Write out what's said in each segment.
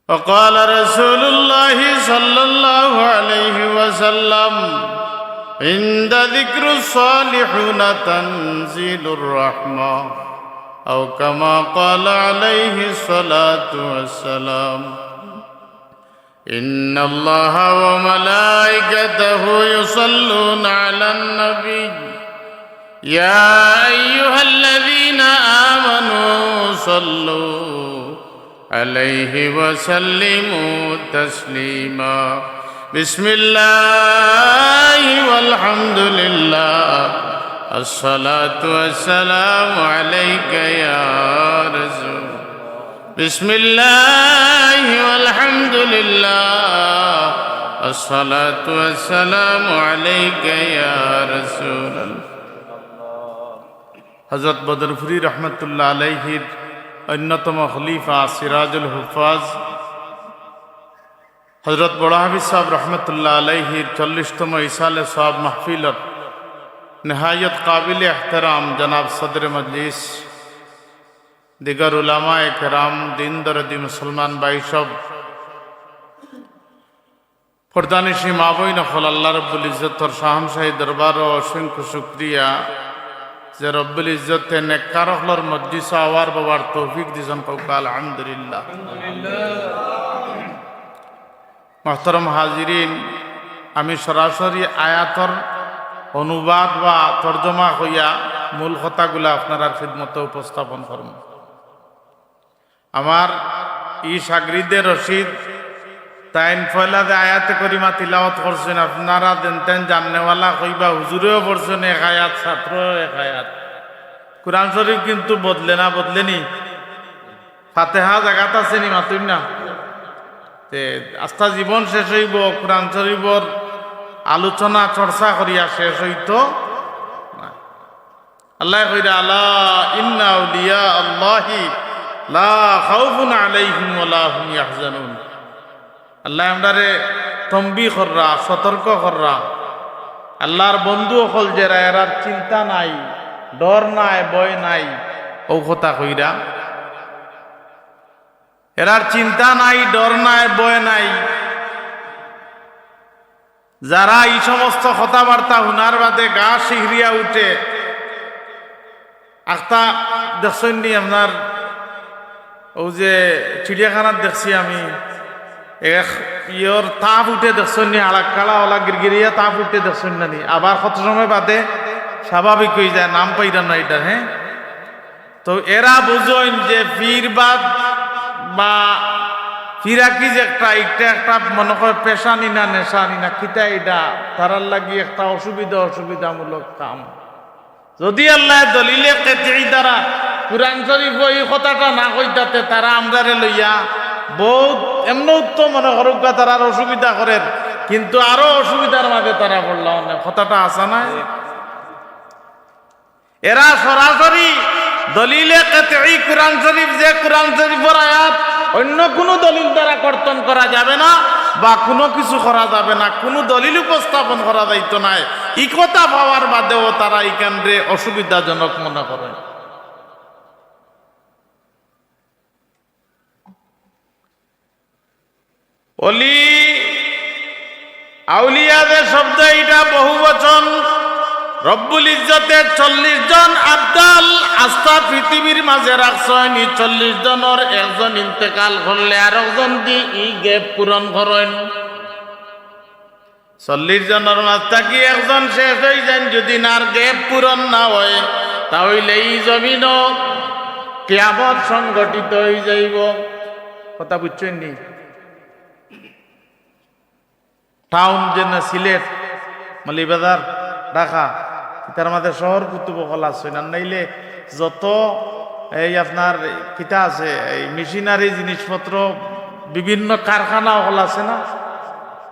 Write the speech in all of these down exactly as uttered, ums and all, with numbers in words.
وقال رسول الله صلى الله عليه وسلم: عند ذكر الصالحون تنزل الرحمة، أو كما قال عليه الصلاة والسلام. إن الله وملائكته يصلون على النبي، يا أيها الذين آمنوا صلوا عليه وسلموا تسليما. بسم الله والحمد لله، الصلاة والسلام عليك يا رسول. بسم الله والحمد لله، الصلاة والسلام عليك يا رسول الله. হযরত বদরপুরী রহমতুল্লাহ আলাইহির অন্যতম খলিফা সিরাজুল হুফাজ, হযরত বড় হাফিজ সাহেব রহমতুল্লাহ আলাইহির চল্লিশতম ইসালে সওয়াব মাহফিলর নেহায়ত কাবিলে এহতেরাম জনাব সদরে মজলিস, দিগর উলামায়ে কেরাম, দিন দরদি মুসলমান ভাই সব, পর্দানিশী মা বইন অকল, আল্লাহ রব্বুল ইজ্জতর শাহানশাহী দরবারো অসংখ্য শুকরিয়া যে রব্বুল ইজ্জতে নেককার অকলর মজলিসো আওয়ার বওয়ার তৌফিক দিছইন। কউক্কা আলহামদুলিল্লাহ। মুহতারাম হাজিরিন, আমি সরাসরি আয়াতর অনুবাদ বা তর্জমা কইয়া মূল কথাগুলা আপনারার খিদমতো উপস্থাপন করমু। আমার ই শাগরিদে রশিদ তাইন পয়লা যে আয়াতে করিমা তিলাওয়াত করছইন, আপনারা যেন তেন জাননেওয়ালা কইবা, হুজুরেও পড়ছইন এক আয়াত, ছাত্রও এক আয়াত। কোরআন শরীফ কিন্তু বদলে না, বদলে নি? ফাতেহা জাগাত আছে নি, মাতুন না? তে আস্তা জীবন শেষ অইবো, কোরআন শরীফর আলোচনা চর্চা করিয়া শেষ অইতো না। আল্লায় কইরা, "আলা ইন্না আউলিয়া আল্লাহি লা খাউফুন আলাইহিম ওয়া লা হুম ইয়াহজানুন।" আল্লায় আমরারে তম্বি কররা, সতর্ক কররা। আল্লার বন্ধু অকল যেরা, এরার চিন্তা নাই, ডর নাই, ভয় নাই, অউ কথা কইরা। এরার চিন্তা নাই, ডর নাই, ভয় নাই। যারা ই সমস্ত কথাবার্তা হুনার বাদে গা শিহরিয়া উঠে, আখতা দেখছইন নি আপনার, অউ যে চিড়িয়াখানাত দেখছি আমি, এক ইয়র তাপ উঠে দেখছইন নি, আড়াক্কাড়া ওলা গিরগিরিয়া তাপ উঠে দেখছইন না নি? আবার কত সময় বাদে স্বাভাবিক অইযায়, নাম পাইরা না ইটার, হ্যাঁ? তো এরা বুঝইন যে পীরবাদ বা ফিরাকি যে একটা, একটা, একটা মনে কয় পেশানি না, নেশানি না, কিতা ইটা, তারার লাগি একটা অসুবিধা, অসুবিধামূলক কাম। যদি আল্লায় দলিলে কেতই দ্বারা কোরআন শরীফো ই কথাটা না কইতা তে, তারা আমরারে লইয়া বউত এমন উত্তম মনে করউক্কা, তারার অসুবিধা করের, কিন্তু আরো অসুবিধার মাঝে তারা পড়লা অনে। কথাটা হাছা নায়? এরা সরাসরি দলিলে কেতই কোরআন শরীফ, যে কোরআন শরীফর আয়াত অন্য কুনু দলিল দ্বারা কর্তন করা যাবে না বা কুনু কিছু করা যাবে না, কুনু দলিল উপস্থাপন করা যাইতো নায়, ই কথা পাওয়ার বাদেও তারা ইখানরে অসুবিধাজনক মনে করে। অলি, আউলিয়া যে শব্দ, ইটা বহুবচন। রব্বুল ইজ্জতে চল্লিশ জন আবদাল আস্তা পৃথিবীর মাঝে রাখছইন। ই চল্লিশ জনর একজন ইন্তেকাল করলে আরকজন দি ই gap পূরণ করইন। চল্লিশ জনর মাঝ থাকি একজন শেষ অইযাইন, যদি নার gap পূরণ না অয়, তা অইলে ই জমিনো কিয়ামত সংঘটিত অইযাইবো। কথা বুঝছইন নি? টাউন যেন সিলেট, মৌলভীবাজার, ঢাকা, ইতার মাঝে শহর কুতুব অকল আছইন। আর নাইলে যত এই আপনার কিতা আছে, এই মেশিনারি জিনিসপত্র, বিভিন্ন কারখানা অকল আছে না,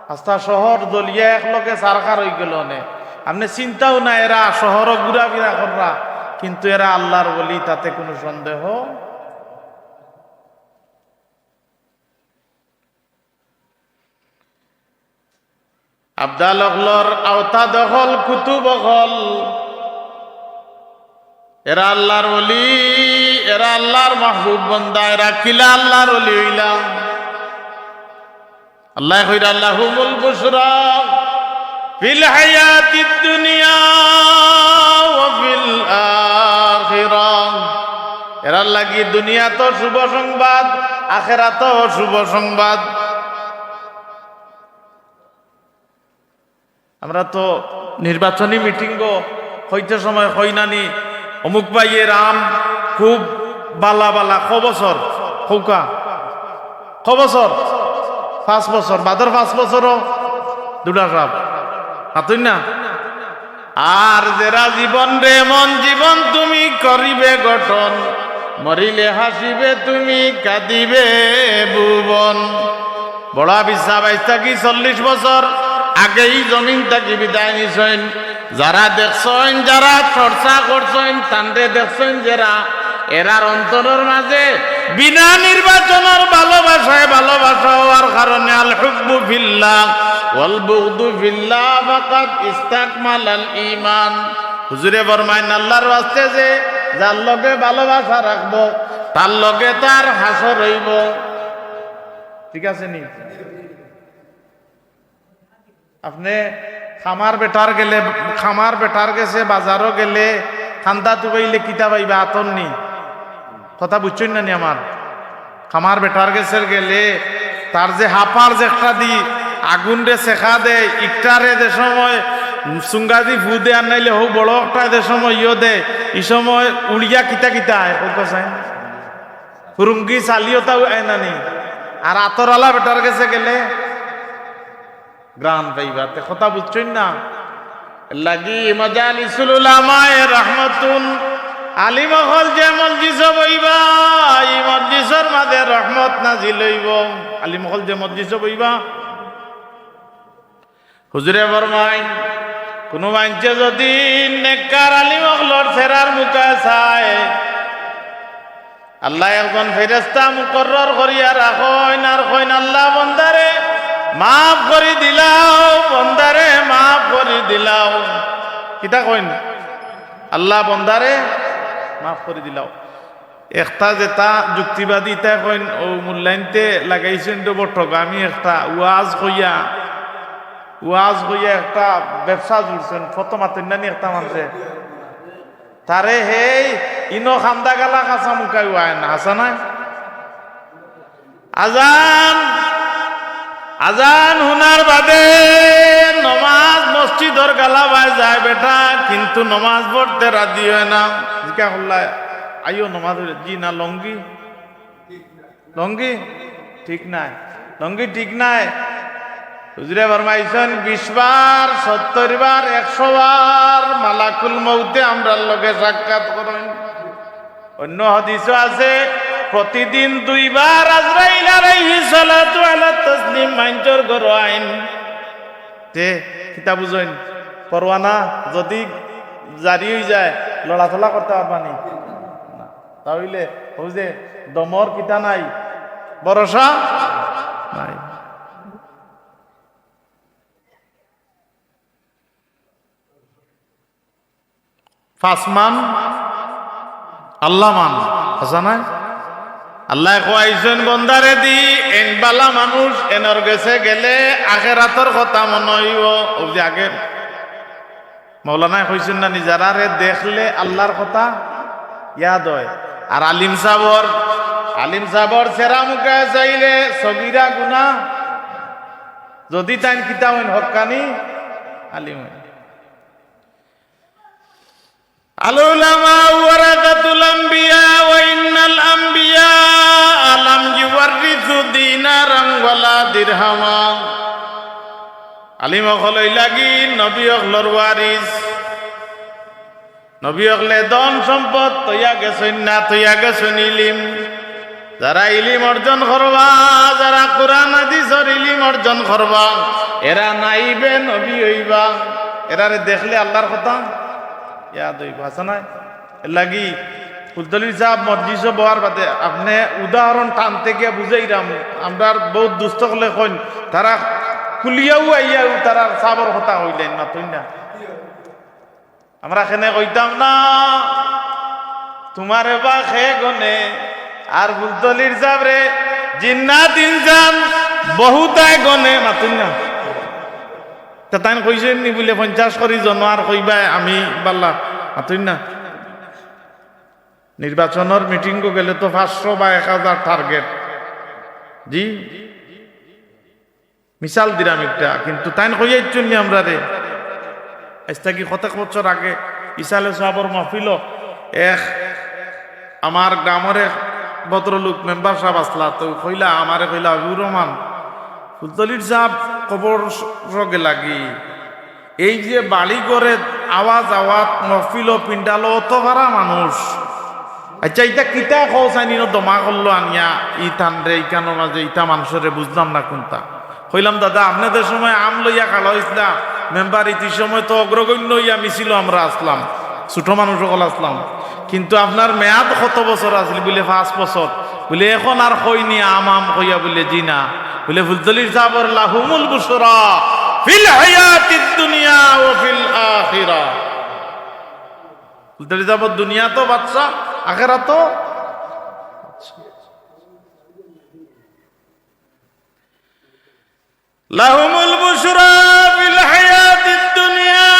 আস্তা শহর জ্বলিয়া একলগে ছারখার অইগেলো অনে। আপনে চিন্তাও না, এরা শহরো ঘুরাফিরা কররা, কিন্তু এরা আল্লার ওলি, তাতে কুনু সন্দেহ। আবদাল অকলর আওতাদ অকল, কুতুব অকল, এরা আল্লার ওলি, এরা আল্লার মাহবুব বান্দা, এরা কিলা আল্লার ওলি অইলা? আল্লায় কইরা, "লাহুমুল বুশরা ফিল হায়াতিদ দুনিয়া ওয়া ফিল আখিরা।" এরার লাগি দুনিয়াত শুভ সংবাদ, আখেরাতও শুভ সংবাদ। আমরা তো নির্বাচনী মিটিংও কইতে সময় কই না নি, অমুক ভাইয়ে রাম খুব বালা বালা, ক বছর? কউক্কা, ক বছর? পাঁচ বছর। বাদর পাঁচ বছরও দুটা সাপ। মাতইন না? আর যেরা জীবন রে মন জীবন তুমি করিবে গঠন, মরিলে হাসিবে তুমি কাঁদিবে ভুবন। বড় হাফিজ সাব আইজ থাকি চল্লিশ বছর আগেই জমিন থাকি বিদায় নিছইন। যারা দেখছইন, যারা চর্চা করছইন, তানরে দেখছইন যেরা, এরার অন্তরর মাঝে বিনা নির্বাচনর ভালোবাসায় ভালোবাসা অওয়ার কারণে আল হুব্বু ফিল্লাহ ওয়াল বুগদু ফিল্লাহ ফাকাদ ইস্তাকমালাল ঈমান। হুজুরে ফরমাইন, আল্লাহর ওয়াস্তে যে যার লগে ভালোবাসা রাখবো, তার লগে তার হাশর অইবো। ঠিক আছে নি? আপনে কামার বেটার গেলে, কামার বেটার গেছে বাজারো গেলে, কান্দা তুবাইলে কিতা পাইবা? আতর নি। কথা বুঝছইন না নি আমার? কামার বেটার গেছে গেলে, তার যে হাপার যে একটা দি আগুনরে শেখা দেয়, ইকটারে যে সময় সুঙ্গাদি ফু দে, আর নাইলে হউ বড় একটা যে সময় ইয়ো দেয়, ই সময় উড়িয়া কিতা কিতা আয়, কউক্কা চাইন? ফুরুঙ্গি চালিও তাও আয় না নি। আর আতরআলা বেটার গেছে গেলে ঘ্রাণ পাইবা। তে কথা বুঝছইন না? লাগি মাজালিসুল উলামায়ে রাহমাতুন, আলিম অকল যে মজলিসো বইবা, ই মজলিসর মাঝে রহমত নাজিল অইবো। আলিম অকল যে মজলিসো বইবা, হুজুরে ফরমাইন, কুনু মাইনষে যুদি নেককার আলিম অকলর চেহারার মুখা চায়, আল্লায় একজন ফেরেশতা মুকররর করিয়া রাখইন আর কইন, "আল্লাহ, বন্দারে মাফ করি দিলাও, বন্দারে মাফ করি দিলাও।" কিতা কইন? "আল্লাহ, বন্দারে মাফ করি দিলাও।" একটা যেটা যুক্তিবাদী, ইতা কইন, অউ মূল্যায়নতে লাগাইছইন তো বট্টগামি একটা ওয়াজ কইয়া, ওয়াজ কইয়া একটা ব্যবসা জুড়ছইন, ফটো মাতইন না নি একটা মানষে। তারে হেই ইনো কান্দা গালা কাঁচা মুখাই ওয়ায় না, হাছা নায়? আজান, আজান হুনার বাদে নমাজ মসজিদর গালাবায় যায় বেটা, কিন্তু নমাজ পড়তে রাজি অয় না। জিকা করলা, "আইও নমাজ পড়ি?" "জি না, লুঙ্গি।" লুঙ্গি ঠিক নাই, লুঙ্গি ঠিক নাই। হুজুরে ফরমাইছইন, বিশ বার, সত্তর বার, একশো বার মালাকুল মউতে আমরার লগে সাক্ষাৎ করইন। অন্য হাদিসও আছে, প্রতিদিন দুইবার আজরাইল আলাইহিস সালাতু ওয়াত তাসলিম মাইনষর ঘরো আইন। তে কিতা বুঝইন? পরোয়ানা যুদি জারি অইযায়, লড়াচলা করতা পারবা নি? না। তা অইলে অউ যে দমর কিতা নাই, ভরসা নাই। পাঁচ মান, আল্লাহ মান, হাছা নায়? আল্লায় কইছইন, বন্দারে দি, এইন বালা মানুষ, এনর গেছে গেলে আখেরাতর কথা মনো অইবো। অউ যে আগে মৌলানায় কইছইন না নি, যারারে দেখলে আল্লাহর কথা ইয়াদ অয়। আর আলিম সাবর, আলিম সাবর চেহারা মুখা চাইলে সগিরা গুনা যুদি তাইন কিতা অইন, হক্কানি আলিম অইন। আল উলামা ওয়ারাসাতুল আম্বিয়া ওয়া ইন্নাল আম্বিয়া লাম ইউয়াররিসু দিনারান ওয়ালা দিরহামা। আলিম অকল অইলা গি নবী অকলর ওয়ারিস। নবী অকলে ধন সম্পদ থইয়া গেছইন না, থইয়া গেছইন ইলিম। যারা ইলিম অর্জন করবা, যারা কোরআন হাদিসর ইলিম অর্জন করবা, এরা নাইবে নবী অইবা। এরারে দেখলে আল্লাহর কথা ইয়াদ অইবো, হাছা নায়? এরলাগি ফুলতলির সাব মজলিসো বওয়ার বাদে আপনে উদাহরণ টানতে গিয়া বুঝাইরাম, আমরার বউত দুস্ত অকলে কইন, তারা খুলিয়াউ আইয়াউ তারার সাবর কথা কইলাইন, মাতইন না। আমরা কেনে কইতাম না, তুমারে বা কে গনে, আর ফুলতলির সাবরে জিন্নাত ইনসান বহুতায় গণে, মাতুন না। তে তাইন কইছইন নি বুলে পঞ্চাশ করি জন আর কইবায় আমি বালা, মাতুন না। নির্বাচনর মিটিংও গেলে তো পাঁচশো বা এক হাজার টার্গেট। জি, মিসাল দিরাম একটা, কিন্তু তাইন কইয়াইছইন নি আমরারে। আইজ থাকি কতেক বছর আগে ইসালে সাবর মাহফিলো এক আমার গ্রামর এক ভদ্রলোক মেম্বার সাব আছলা, তো কইলা, আমারে কইলা, "হাবিবুর রহমান, ফুলতলির সাব কবরো গেলাগি, এই যে বাড়ি ঘরে আওয়াজ আওয়াজ, মাহফিলো পিন্ডালো অত ভাড়া মানুষ, আচ্ছা, ইতা কিতা কও চাইনি ন দমা করলো আনিয়া, ই তানরে, ইখানর মাঝে ইতা মানষরে বুঝলাম না কুনতা।" কইলাম, "দাদা, আপনে যে সময় আম লইয়া খাড়া অইছলা, মেম্বার ইতি সময় তো অগ্রগণ্য অইয়া মিছিলো আমরা আছলাম, ছোট মানুষ অকল আছলাম, কিন্তু আপনার মেয়াদ কত বছর আছিল?" বুলে, "পাঁচ বছর।" বুলে, "এখন আর কইনি আম আম কইয়া?" বুলে, "জি না।" বুলে, "ফুলতলির সাবর লাহুমুল বুশরা ফিল হায়াতিদ দুনিয়া ওয়া ফিল আখিরা।" ফুলতলির সাবর দুনিয়াত বাদশা, আখেরাত লাহুমুল বুশরা ফিল হায়াতিদ দুনিয়া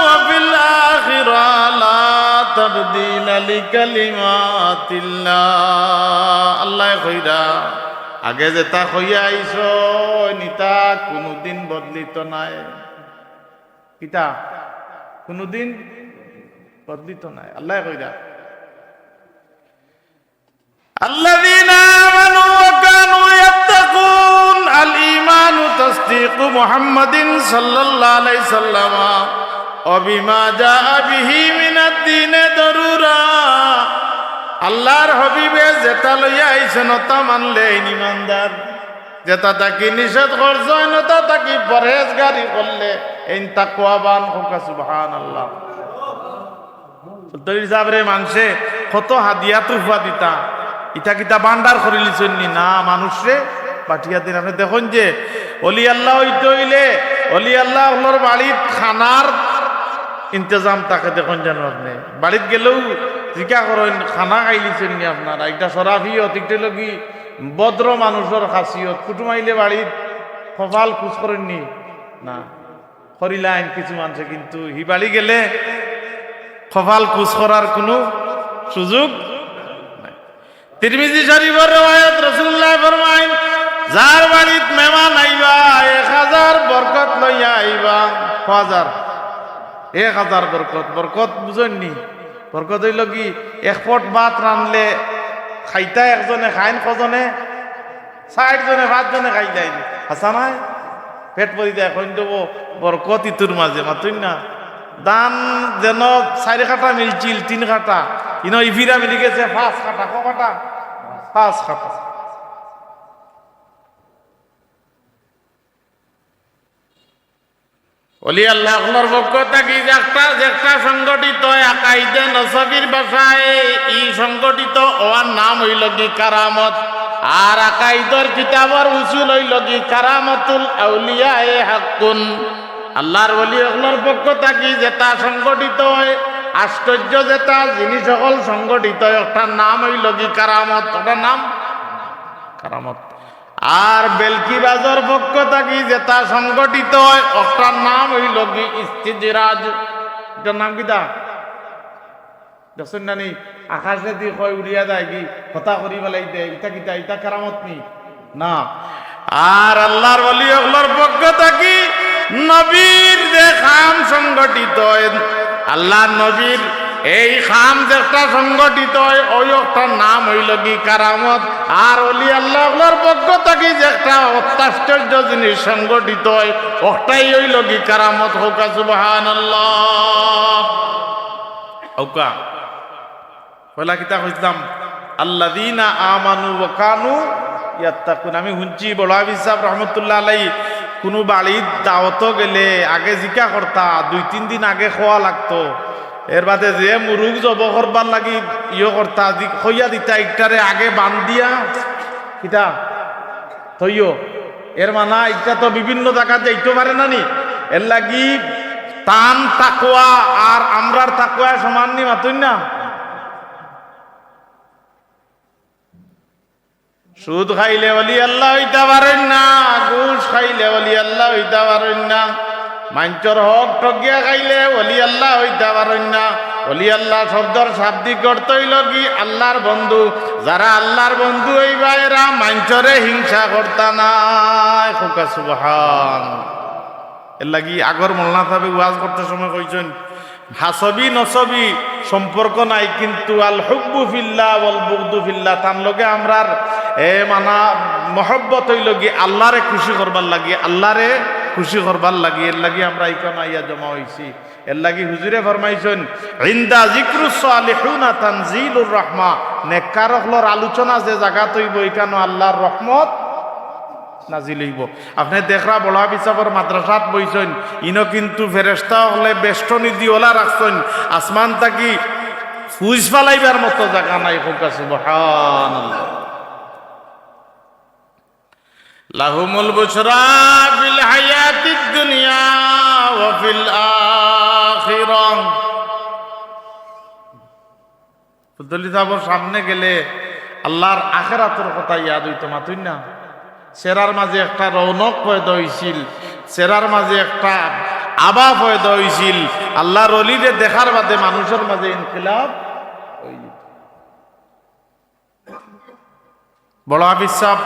ওয়া ফিল আখিরা, লা তাবদীলা লিকালিমাতিল্লাহ। আল্লায় কইরা, আগে যেটা কইয়া আইছইন, ইটা কুনুদিন বদলিত নায়। কিতা? কুনুদিন বদলিত নায়। আল্লায় কইরা, الذين آمنوا وكانوا يتقون. الإيمان تصديق محمد صلى الله عليه وسلم وبما جاء به من الدين ضرورة. আল্লাহর হাবিবে যেটা লইয়া আইছইন, ওটা মানলে এইন ইমানদার। যেটা থাকি নিষেধ করছইন, ওটা থাকি পরহেজগারি করলে এইন তাকওয়াবান। কউক্কা সুবহানাল্লাহ। ফুলতলির সাবরে মানষে কত হাদিয়া তুফা দিতা, ইতা কিতা ভান্ডার করিলিছইন নি? না, মানুষরে বাটিয়া দিন। আপনে দেখইন যে অলি আল্লাহ অইতে অইলে অলি আল্লাহ অকলর বাড়িত খানার ইন্তেজাম থাকে, দেখইন জানো আপনে। বাড়িত গেলেউ জিকা করইন, "খানা খাইলিছইন নি আপনারা?" ইটা শরাফিয়ত, ইটা অইলো গি ভদ্র মানুষর খাসিয়ত। কুটুম আইলে বাড়িত কপাল কুচ করইন নি? না। করিলাইন কিছু মানষে, কিন্তু হি বাড়ি গেলে কপাল কুচ করার কুনু সুযোগ নাই। তিরমিজি শরিফর রেওয়ায়ত, রাসুলুল্লায় ফরমাইন, "যার বাড়িত মেহমান আইবা, এক হাজার বরকত লইয়া আইবা।" কয় হাজার? এক হাজার বরকত। বরকত বুঝইন নি? বরকত অইলো গি, এক পট ভাত রানলে খাইতা একজনে, খাইন কয়জনে? ষাইট জনে, পাঁচ জনে খাইলাইন। হাছা নায়? পেট ভরি যায়, কইন দেবো, বরকত ইতুর মাঝে, মাতইন না? ধান যেন চাইর কাঠা মিলছিল, তিন কাঠা, ইনো ইফিরা মিলি গেছে পাঁচ কাঠা। কয় কাঠা? পাঁচ কাঠা। অলি আল্লাহ অকলর পক্ষ থাকি যেকটা, যেকটা সংগঠিত অয় আকাইদে নসফির ভাষায়, ই সংগঠিত অওয়ার নাম অইলো গি কারামত। আর আকাইদর কিতাবর উসুল অইলো গি কারামাতুল আউলিয়ায়ে হাক্কুন। আল্লাহর অলি অকলর পক্ষ থাকি যেটা সংগঠিত অয়, আশ্চর্য যেটা জিনিস অকল সংগঠিত অয়, ওটার নাম অইলো গি কারামত, ওটার নাম কারামত। আর বেলকিবাজর পক্ষ থাকি যেটা সংগঠিত অয়, ওটার নাম অইলো গি ইস্তিদরাজ। এটার নাম কিতা? দেখছইন না নি? আকাশেদি কয় উড়িয়া যায় গি, হতা করি ফালাই দেয়, ইটা কিতা? ইটা কারামত নি? না। আর আল্লাহর অলি অকলর পক্ষ থাকি নবীর যে কাম সংগঠিত অয়, আল্লাহর নবীর এই কাম যেটা সংগঠিত অয়, ওই ওটার নাম অইলো গি কারামত। আর অলি আল্লাহ অকলর পক্ষ থাকি যেটা অত্যাশ্চর্য জিনিস সংগঠিত অয়, ওটাই অইলো গি কারামত। কউক্কা সুবহানাল্লাহ। কউক্কা। পয়লা কিতা কইছলাম? আল্লাযীনা আমানু ওয়া কানু ইয়াত্তাকুন। আমি হুনছি বড় হাফিজ সাব রহমতুল্লাহ আলাই কুনু বাড়িত দাওতো গেলে আগে জিকা করতা, দুই তিন দিন আগে কওয়া লাগতো। এর বাদে যে মুরুগ জব করবার লাগি ইয়ো করতা, জি-, কইয়া দিতা, ইটারে আগে বান্ধিয়া কিতা থইও। এর মানা ইটা তো বিভিন্ন জাগাত যাইতো পারে না নি? এর লাগি তান তাকওয়া আর আমরার তাকওয়া সমান নি, মাতইন না? সুদ খাইলে অলি আল্লাহ অইতা পারইন না, ঘুষ খাইলে অলি আল্লাহ অইতা পারইন না, মাইনষর হক ঠগিয়া খাইলে অলি আল্লাহ অইতা পারইন না। অলি আল্লাহ শব্দর শাব্দিক অর্থ অইলো কি? আল্লাহর বন্ধু। যারা আল্লাহর বন্ধু অইবা, এরা মাইনষরে হিংসা করতা নায়। কউক্কা সুবহান। এরলাগি আগর মৌলানা সাবে ওয়াজ করতে সময় কইছইন, হাসবি নসবি সম্পর্ক নাই, কিন্তু আল হুব্বু ফিল্লাহ ওয়াল বুগদু ফিল্লাহ, তান লগে আমরার, এ, মানা, মহব্বত অইলো গি আল্লাহরে খুশি করবার লাগি, আল্লাহরে খুশি করবার লাগি। এরলাগি আমরা ইখানো আইয়া জমা অইছি। এরলাগি হুজুরে ফরমাইছইন, "ইনদা যিকরুস সালিহুনা তানজিলুর রাহমা", নেককার অকলর আলোচনা যে জাগাত অইবো, ইখানো আল্লাহর রহমত নাজিল অইবো। আপনে দেখরা বড় হাফিজ সাবর মাদ্রাসাত বইছইন, ইনো কিন্তু ফেরেশতা অকলে বেষ্টনী দি ওলা রাখছইন, আসমান থাকি ফুজ ফালাইবার মতো জাগা নাই। কউক্কা সুবহানাল্লাহ। লাহুমুল বুশরা ফিল হায়াতিদ দুনিয়া ওয়া ফিল আখিরাহ। ফুলতলি সাবর সামনে গেলে আল্লাহর আখেরাতর কথা ইয়াদ অইতো, মাতইন না? চেহারার মাঝে একটা রৌনক পয়দা অইছিল, চেহারার মাঝে একটা আভা পয়দা অইছিল। আল্লাহর অলিরে দেখার বাদে মানুষর মাঝে ইনকিলাব অইল। বড় হাফিজ সাব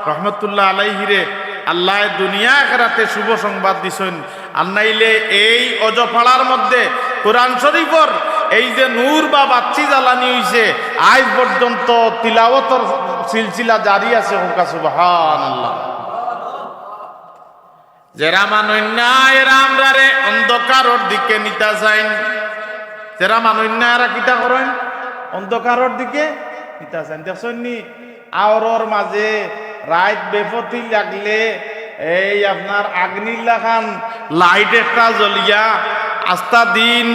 রহমতুল্লাহ আলাইহিরে আল্লায় দুনিয়া আখেরাতে শুভ সংবাদ দিছইন। আর নাইলে এই অজপাড়ার মধ্যে কোরআন শরীফর এই যে নূর বা বাত্তি জ্বালানি অইছে, আইজ পর্যন্ত তিলাওয়াতর সিলসিলা জারি আছে। কউক্কা সুবহানাল্লাহ। যেরা মানইন না, এরা আমরারে অন্ধকারর দিকে নিতা চাইন। যেরা মানইন না, এরা কিতা করইন? অন্ধকারর দিকে নিতা চাইন। দেখছইন নি, আওরর মাঝে রাইত বেপতি লাগলে এই আপনার আগ্নির লাখান লাইট একটা জ্বলিয়া আস্তা দিন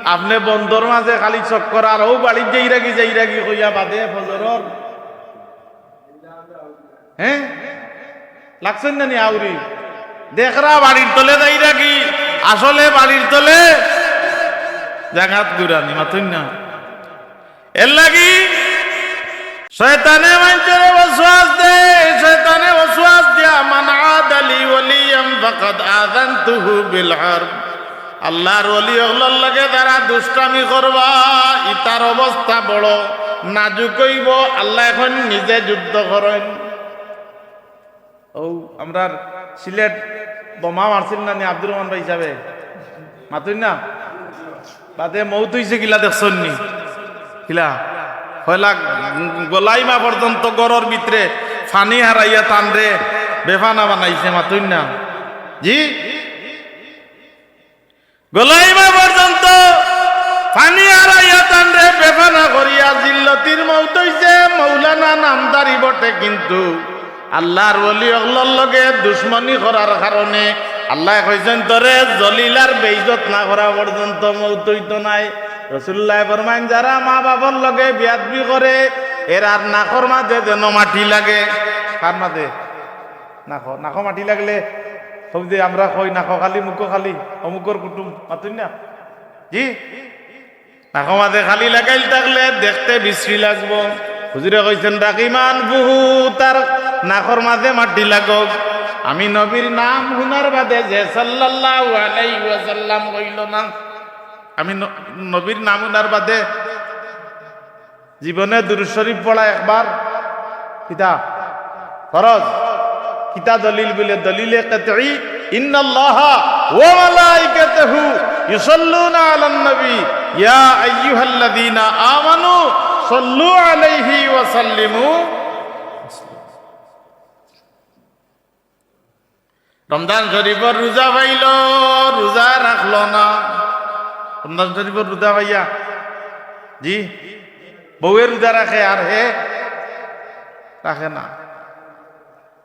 আপনে বন্দর মাঝে খালি চক্কর আর অউ বাড়িত যাইরাগি যাইরাগি কইয়া বাদে ফজরর, হে? লাগছইন না নি আউরি? দেখরা বাড়ির তলে যাইরাগি, আসলে বাড়ির তলে জাগাত ঘুরানি, মাতইন না? এরলাগি শয়তানে মাইনষরে ওয়াসওয়াস দেয়, শয়তানে ওয়াসওয়াস দিয়া, "মান আদা লি ওয়ালিয়ান ফাকাদ আযানতুহু বিল হারব।" আল্লাহর ওলি অকলর লগে যারা দুষ্টামি করবা, ইতার অবস্থা বড় নাজুক অইবো। আল্লায় কইন নিজে যুদ্ধ করইন। অউ আমরার সিলেট বোমা মারছিল না নি আব্দুর রহমান ভাই হিসাবে? মাতইন না? বাদে মউত অইছে কিলা দেখছইন নি? কিলা? কয়লা গলাইমা পর্যন্ত ঘরর ভিতরে পানি হারাইয়া তানরে বেফানা বানাইছে, মাতইন না? জি? গলাইমা পর্যন্ত পানি হারাইয়া তানরে বেফানা করিয়া জিল্লতির মউত অইছে। মৌলানা নামধারী বটে, কিন্তু আল্লাহর ওলি অকলর লগে দুশমনি করার কারণে আল্লায় কইছইন, "তোরে জলিল আর বেইজ্জত না করা পর্যন্ত মউত অইতো নায়।" রসুলুল্লায় ফরমাইন, "যারা মা-বাফর লগে বেয়াদবি করে, এরার নাকর মাঝে যেন মাটি লাগে।" কার মাঝে? নাকো, নাকো মাটি লাগলে, হউ যে আমরা কই, "নাকো খালি, মুখো খালি, অমুকর কুটুম", মাতইন না? জি? নাকো মাঝে খালি লাগাইল থাকলে দেখতে বিশ্রী লাগবো। হুজুরে কইছইন, "রাগিমা আনফুহু", তার নাকর মাঝে মাটি লাগউক। আমি নবীর নাম হুনার বাদে যে সাল্লাল্লাহু আলাইহি ওয়াসাল্লাম কইলো না, আমি ন-, নবীর নাম হুনার বাদে জীবনে দুরূদ শরীফ পড়া একবার কিতা ফরজ। কিতা দলিল বুলে? দলিলে কাতঈ, "ইন্নাল্লাহা ওয়া মালাইকাতাহু ইউসাল্লুনা আলান নবী, ইয়া আইয়ুহাল্লাযীনা আমানু সাল্লু আলাইহি ওয়া সাল্লিমু।" রমজান শরীফর রোজা পাইলো, রোজা রাখলো না। রমজান শরীফর রোজা পাইয়া, জি, বউয়ে রোজা রাখে আর হে রাখে না।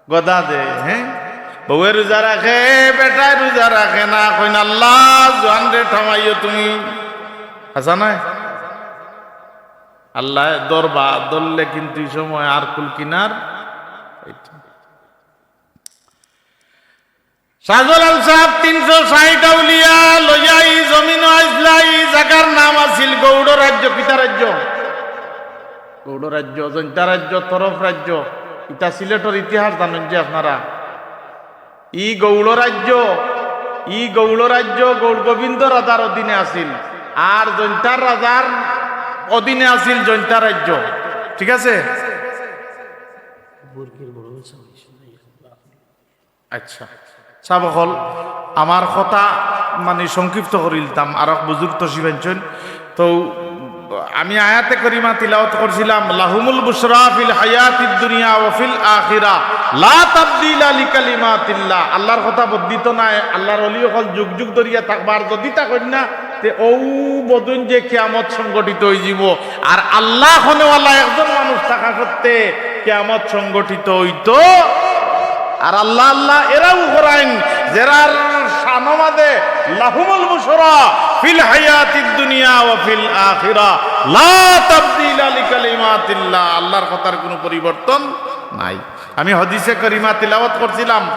গদা দে, হে? বউয়ে রোজা রাখে, বেটায় রোজা রাখে না। কইন, "আল্লাহ, জোয়ানরে থামাইও তুমি।" হাছা নায়? আল্লায় ধরবা, ধরলে কিন্তু ই সময় আর কুল কিনার শাহজালাল সাব তিনশো ষাইট আউলিয়া লইয়া ই জমিনো আইছলা, ই জাগার নাম আছিল গৌড় রাজ্য। কিতা রাজ্য? গৌড় রাজ্য, জৈন্তা রাজ্য, তরফ রাজ্য। ইটা সিলেটর ইতিহাস জানইন যে আপনারা, ই গৌড় রাজ্য, ই গৌড় রাজ্য গৌড় গোবিন্দ রাজার অধীনে আছিল, আর জৈন্তার রাজার অধীনে আছিল জৈন্তা রাজ্য। ঠিক আছে? আচ্ছা, সাব অকল, আমার কথা মানে সংক্ষিপ্ত করিলতাম, আর এক বুজুর্গ তশরিফ আনছইন। তো আমি আয়াতে করিমা তিলাওয়াত করছিলাম, "লাহুমুল বুশরা ফিল হায়াতিদ দুনিয়া ওয়া ফিল আখিরা, লা তাবদীলা লিকালিমাতিল্লাহ।" আল্লাহর কথা বদলিত নায়, আল্লাহর ওলি অকল যুগ যুগ ধরিয়া থাকবা, আর যদি থাকইন না, তে অউ বদইন যে কিয়ামত সংগঠিত অইযিবো। আর আল্লাহ অকলওয়ালা একজন মানুষ থাকা সত্ত্বে কিয়ামত সংগঠিত অইতো। আর আল্লাহ আল্লাহ এরাও করাইন, যেরার শানো মাঝে "লাহুমুল বুশরা ফিল হায়াতিদ দুনিয়া ওয়া ফিল আখিরা, লা তাবদীলা লিকালিমাতিল্লাহ", আল্লাহর কথার কুনু পরিবর্তন নাই। আমি হাদিসে করিমা তিলাওয়াত করছিলাম,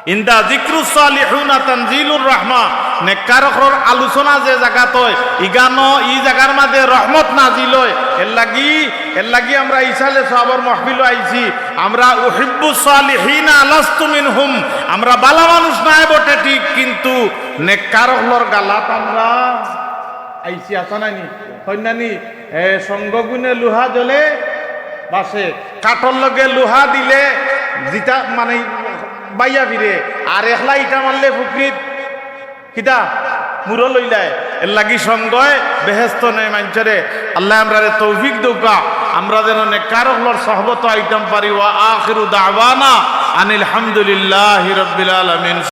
ইন্দা যিকরুস সালিহুনা তানজিলুর রাহমা, নেককার অকলর আলোচনা যে জাগাত অয়, ইগানো ই জাগার মাঝে রহমত নাজিল অয়। এরলাগি, এরলাগি আমরা ইসালে সওয়াবর মাহফিলো আইছি। আমরা উহিব্বুস সালিহিনা লাস্তু মিনহুম, আমরা বালা মানুষ নায় বটে ঠিক, কিন্তু নেককার অকলর গালাত আমরা আইছি, আছা নানি? কইন নানি? এ, সঙ্গ গুণে লোহা জ্বলে বাসে, কাঠর লগে লোহা দিলে জিতা মানে বাইয়া ফিরে, আর একলা ইটা মারলে ফুকরিত কিতা মুরো লইলায়। এরলাগি সঙ্গয় বেহেস্ত নেয় মানষরে। আল্লায় আমরারে তৌফিক দেউক্কা, আমরা যেন নেককার অকলর সহবতো আইতাম পারি। ওয়া আখিরু দাওয়ানা আনিল হামদুলিল্লাহি রাব্বিল আলামিন।